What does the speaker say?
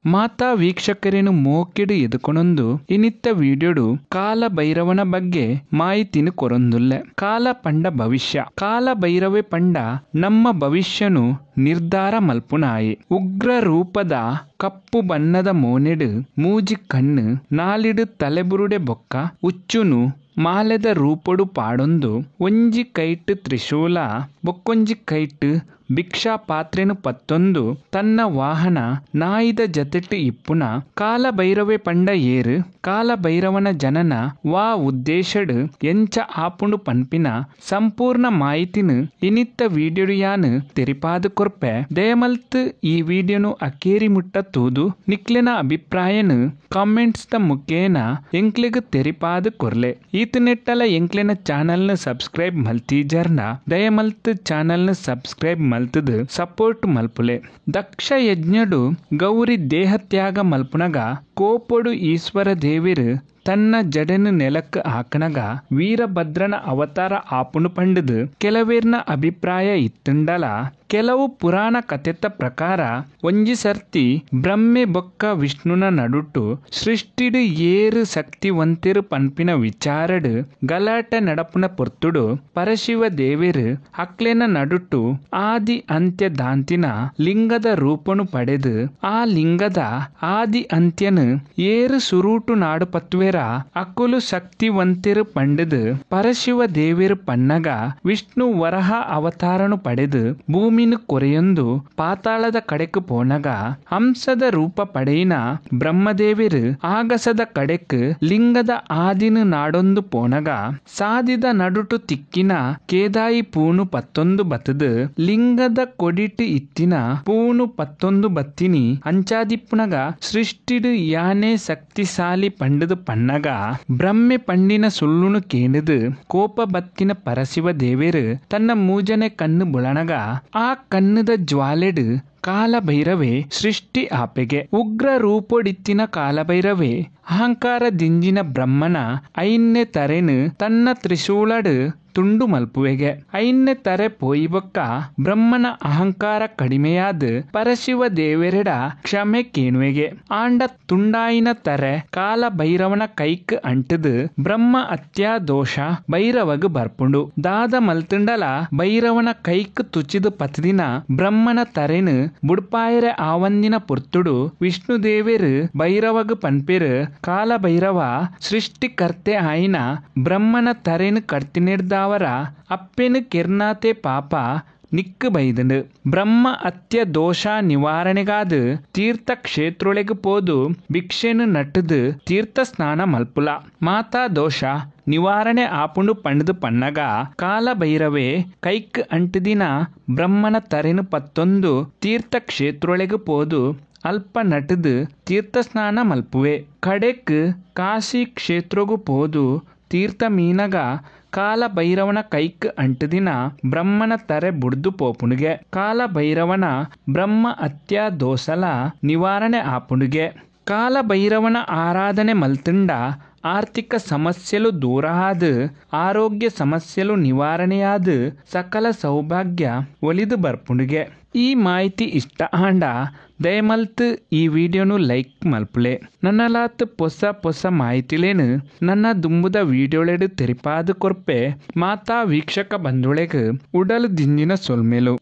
ಮಾತಾ ವೀಕ್ಷಕರೇನು ಮೋಕೆಡು ಎದುಕೊಣೊಂದು ಇನಿತ್ತ ವಿಡಿಯೋಡು ಕಾಲ ಭೈರವನ ಬಗ್ಗೆ ಮಾಹಿತಿನ ಕೊರೊಂದುಲ್ಲೆ. ಕಾಲ ಪಂಡ ಭವಿಷ್ಯ, ಕಾಲ ಭೈರವೇ ಪಂಡ ನಮ್ಮ ಭವಿಷ್ಯನು ನಿರ್ಧಾರ ಮಲ್ಪುನಾಯಿ. ಉಗ್ರ ರೂಪದ ಕಪ್ಪು ಬಣ್ಣದ ಮೋನೆಡು ಮೂಜಿ ಕಣ್ಣು, ನಾಲಿಡು ತಲೆಬುರುಡೆ ಬೊಕ್ಕ ಉಚ್ಚುನು ಮಾಲೆದ ರೂಪೊಡು ಪಾಡೊಂದು ಒಂಜಿ ಕೈಟ್ ತ್ರಿಶೂಲ ಬೊಕ್ಕೊಂಜಿ ಕೈಟ್ ಭಿಕ್ಷಾ ಪಾತ್ರೆನು ಪತ್ತೊಂದು ತನ್ನ ವಾಹನ ನಾಯಿದ ಜತೆಟ್ ಇಪ್ಪುನ ಕಾಲಭೈರವೆ ಪಂಡ ಏರು, ಕಾಲಭೈರವನ ಜನನ ವಾ ಉದ್ದೇಶಡ್ ಎಂಚ ಆಪುಂಡು ಪನ್ಪಿನ ಸಂಪೂರ್ಣ ಮಾಹಿತಿನು ಇನಿತ್ತ ವಿಡಿಯೋಡು ಯಾನು ತೆರಿಪಾದು ಕೊರ್ಪೆ. ದಯಮಲ್ತ್ ಈ ವಿಡಿಯೋನು ಅಕೇರಿ ಮುಟ್ಟ ತೂದು ನಿಕ್ಲೆನ ಅಭಿಪ್ರಾಯನು ಕಾಮೆಂಟ್ಸ್ ದ ಮುಖೇನ ಎಂಕ್ಲೆಗ್ ತೆರಿಪಾದು ಕೊರ್ಲೆ. ಈತನೆಟ್ಟಲ ಎಂಕ್ಲೆನ ಚಾನಲ್ನ ಸಬ್ಸ್ಕ್ರೈಬ್ ಮಲ್ತೀಜರ್ನ ದಯಮಲ್ತ್ ಚಾನಲ್ನ ಸಬ್ಸ್ಕ್ರೈಬ್ ಮಲ್ತದು ಸಪೋರ್ಟ್ ಮಲ್ಪುಲೆ. ದಕ್ಷ ಯಜ್ಞಡು ಗೌರಿ ದೇಹತ್ಯಾಗ ಮಲ್ಪುನಗ ಕೋಪೊಡು ಈಶ್ವರ ದೇವಿರು ತನ್ನ ಜಡೆನು ನೆಲಕ್ ಹಾಕನಗ ವೀರಭದ್ರನ ಅವತಾರ ಆಪುಣು ಪಂಡದು ಕೆಲವೇರ್ನ ಅಭಿಪ್ರಾಯ ಇತ್ತುಂಡಲ ಕೆಲವು ಪುರಾಣ ಕಥೆತ ಪ್ರಕಾರ ಒಂಜಿ ಸರ್ತಿ ಬ್ರಹ್ಮೆ ಬೊಕ್ಕ ವಿಷ್ಣುನ ನಡುಟು ಸೃಷ್ಟಿಡು ಏರು ಶಕ್ತಿವಂತಿರು ಪನ್ಪಿನ ವಿಚಾರಡು ಗಲಾಟೆ ನಡಪುನ ಪೊರ್ತುಡು ಪರಶಿವ ದೇವಿರು ಅಕ್ಲೆನ ನಡುಟು ಆದಿ ಅಂತ್ಯ ದಾಂತಿನ ಲಿಂಗದ ರೂಪನು ಪಡೆದು ಆ ಲಿಂಗದ ಆದಿ ಅಂತ್ಯನು ಏರು ಸುರೂಟು ನಾಡು ಪತ್ವೇರ ಅಕ್ಕುಲು ಶಕ್ತಿವಂತಿರು ಪಂಡದು ಪರಶಿವ ದೇವಿರು ಪನ್ನಗ ವಿಷ್ಣು ವರಹ ಅವತಾರನು ಪಡೆದು ಭೂಮಿ ಕೊರೆಯೊಂದು ಪಾತಾಳದ ಕಡೆಕ್ ಪೋನಗ ಹಂಸದ ರೂಪ ಪಡೆಯಿನ ಬ್ರಹ್ಮದೇವಿರು ಆಗಸದ ಕಡೆಕ್ ಲಿಂಗದ ಆದಿನ ನಾಡೊಂದು ಪೋನಗ ಸಾದಿದ ನಡುಟು ತಿಕ್ಕಿನ ಕೇದಾಯಿ ಪೂನು ಪತ್ತೊಂದು ಬತ್ತದು ಲಿಂಗದ ಕೊಡಿಟು ಇತ್ತಿನ ಪೂನು ಪತ್ತೊಂದು ಬತ್ತಿನಿ ಅಂಚಾದಿಪ್ಪುನಗ ಸೃಷ್ಟಿಡು ಯಾನೆ ಶಕ್ತಿಶಾಲಿ ಪಂಡದು ಪನ್ನಗ ಬ್ರಹ್ಮೆ ಪಂಡಿನ ಸುಳ್ಳುನು ಕೇಂಡದು ಕೋಪ ಬತ್ತಿನ ಪರಶಿವ ದೇವಿರು ತನ್ನ ಮೂಜನೆ ಕಣ್ಣು ಬುಳನಗ ಆ ಕಣ್ಣದ ಜ್ವಾಲೆಡು ಕಾಲಭೈರವೇ ಸೃಷ್ಟಿ ಆಪೆಗೆ. ಉಗ್ರ ರೂಪೊಡಿತ್ತಿನ ಕಾಲಭೈರವೇ ಅಹಂಕಾರ ದಿಂಜಿನ ಬ್ರಹ್ಮನ ಐನ್ನೆ ತರೆನು ತನ್ನ ತ್ರಿಶೂಲಡು ತುಂಡು ಮಲ್ಪುವೆಗೆ. ಐನ್ನೆ ತರೆ ಪೋಯಿಬೊಕ್ಕ ಬ್ರಹ್ಮನ ಅಹಂಕಾರ ಕಡಿಮೆಯಾದ ಪರಶಿವ ದೇವೆರೆಡ ಕ್ಷಮೆ ಕೇಣುವೆಗೆ. ಆಂಡ ತುಂಡಾಯಿನ ತರೆ ಕಾಲಭೈರವನ ಕೈಕ್ ಅಂಟದು ಬ್ರಹ್ಮ ಹತ್ಯಾ ದೋಷ ಭೈರವಗ್ ಬರ್ಪುಂಡು. ದಾದ ಮಲ್ತುಂಡಲ ಭೈರವನ ಕೈಕ್ ತುಚಿದು ಪತ್ದಿನ ಬ್ರಹ್ಮನ ತರೆನು ಬುಡ್ಪಾಯರೆ ಆವಂದಿನ ಪೊರ್ತುಡು ವಿಷ್ಣು ದೇವೆರು ಭೈರವಗ್ ಪನ್ಪೆರು ಕಾಲಭೈರವ ಸೃಷ್ಟಿಕರ್ತೆ ಆಯಿನ ಬ್ರಹ್ಮನ ತರೆನು ಕಡ್ತಿನೆಡ್ದ ಅವರ ಅಪ್ಪೆನು ಕೆರ್ನಾತೆ ಪಾಪ ನಿಕ್ಕು ಬೈದಂಡು. ಬ್ರಹ್ಮ ಹತ್ಯ ದೋಷ ನಿವಾರಣೆಗಾದ ತೀರ್ಥ ಕ್ಷೇತ್ರೊಳೆಗ್ ಪೋದು ಭಿಕ್ಷೆನು ನಟ್ಟದು ತೀರ್ಥ ಸ್ನಾನ ಮಲ್ಪುಲ ಮಾತಾ ದೋಷ ನಿವಾರಣೆ ಆಪುಂಡು ಪಂಡದು ಪನ್ನಗ ಕಾಲಭೈರವೇ ಕೈಕ್ ಅಂಟುದಿನ ಬ್ರಹ್ಮನ ತರೆನು ಪತ್ತೊಂದು ತೀರ್ಥ ಕ್ಷೇತ್ರೊಳೆಗ್ ಪೋದು ಅಲ್ಪ ನಟದು ತೀರ್ಥ ಸ್ನಾನ ಮಲ್ಪುವೆ. ಕಡೆಕ್ ಕಾಶಿ ಕ್ಷೇತ್ರಗೂ ಪೋದು ತೀರ್ಥ ಮೀನಗ ಕಾಲಭೈರವನ ಕೈಕ್ ಅಂಟುದಿನ ಬ್ರಹ್ಮನ ತರೆ ಬುಡ್ದು ಪೋಪುಣಿಗೆ. ಕಾಲಭೈರವನ ಬ್ರಹ್ಮ ಹತ್ಯಾ ದೋಷಲ ನಿವಾರಣೆ ಆಪುಣಿಗೆ. ಕಾಲಭೈರವನ ಆರಾಧನೆ ಮಲ್ತುಂಡ ಆರ್ಥಿಕ ಸಮಸ್ಯೆಲು ದೂರ ಆದ ಆರೋಗ್ಯ ಸಮಸ್ಯೆಲು ನಿವಾರಣೆಯಾದ ಸಕಲ ಸೌಭಾಗ್ಯ ಒಲಿದು ಬರ್ಪುಣಿಗೆ. ಈ ಮಾಹಿತಿ ಇಷ್ಟ ಆಂಡ ದಯಮಲ್ತ್ ಈ ವಿಡಿಯೋನು ಲೈಕ್ ಮಲ್ಪುಲೆ. ನನ್ನಲಾತ್ ಪೊಸ ಪೊಸ ಮಾಹಿತಿಲೇನು ನನ್ನ ದುಂಬುದ ವಿಡಿಯೋಳೆಡು ತೆರಿಪಾದು ಕೊರ್ಪೆ. ಮಾತಾ ವೀಕ್ಷಕ ಬಂಧುಳೆಗ್ ಉಡಲ್ ದಿಂಜಿನ ಸೊಲ್ಮೆಲು.